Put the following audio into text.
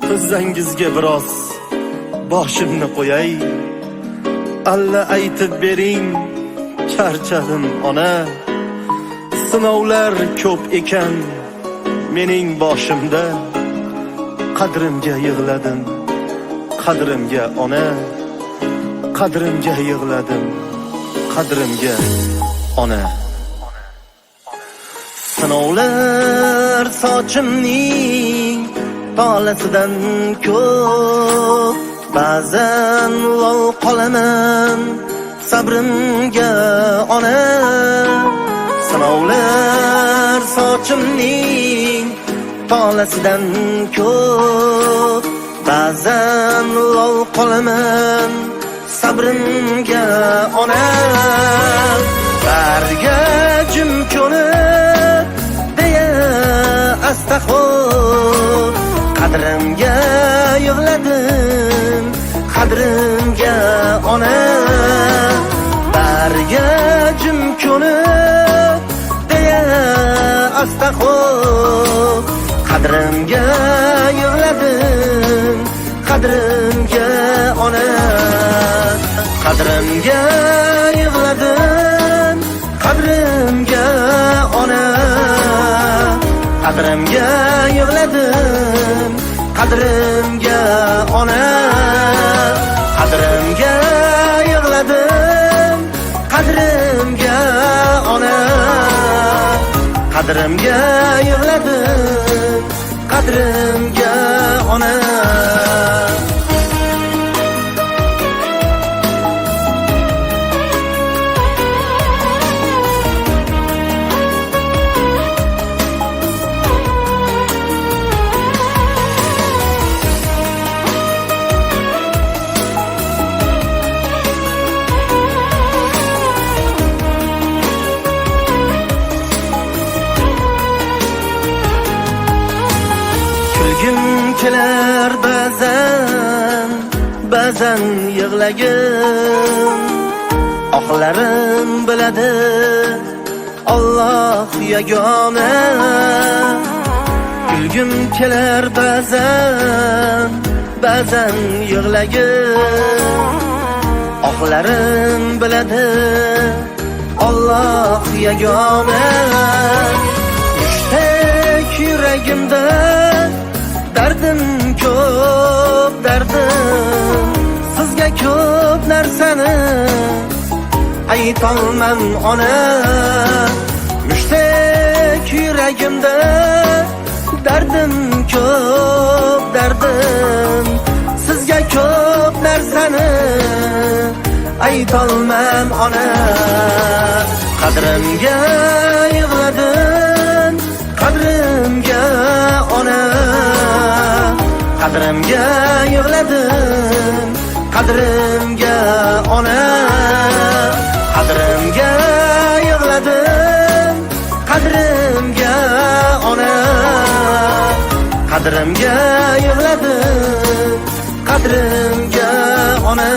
Tizzangizga biroz boshimni qo'yay. Alla aytib bering, charchadim ona. Sinovlar ko'p ekan mening boshimda. Qadrimga yig'ladim, qadrimga ona. Qadrimga yig'ladim, qadrimga ona. Sinovlar sochimning tolasidan ko'p, ba'zan lol qolaman sabrimga ona. Sinovlar sochimning tolasidan ko'p, ba'zan lol qolaman sabrimga ona. Barga jim ko'nib deya astaxo'r, qadrimga yig'ladim, qadrimga ona. Barga jim ko'nib deya astaxo'r, qadrimga yig'ladim, qadrimga ona. Qadrimga yig'ladim, qadrimga ona. Qadrimga yig'ladim, qadrimga ona. Qadrimga yig'ladim, qadrimga ona. Qadrimga yig'ladim, qadrimga ona. Kulgim kelar ba'zan, ba'zan yig'lagim. Oqlarim biladi Alloh yagona. Kulgim kelar ba'zan, ba'zan yig'lagim. Oqlarim biladi Alloh yagona. Mushtdek yuragimda dardim ko'p, dardim. Sizga ko'p narsani aytolmam ona. Mushtdek yuragimda dardim ko'p, dardim. Sizga ko'p narsani aytolmam ona. Qadrimga yig'ladim, qadrimga ona. Qadrimga yig'ladim, qadrimga ona. Qadrimga yig'ladim, qadrimga ona. Qadrimga yig'ladim, qadrimga ona.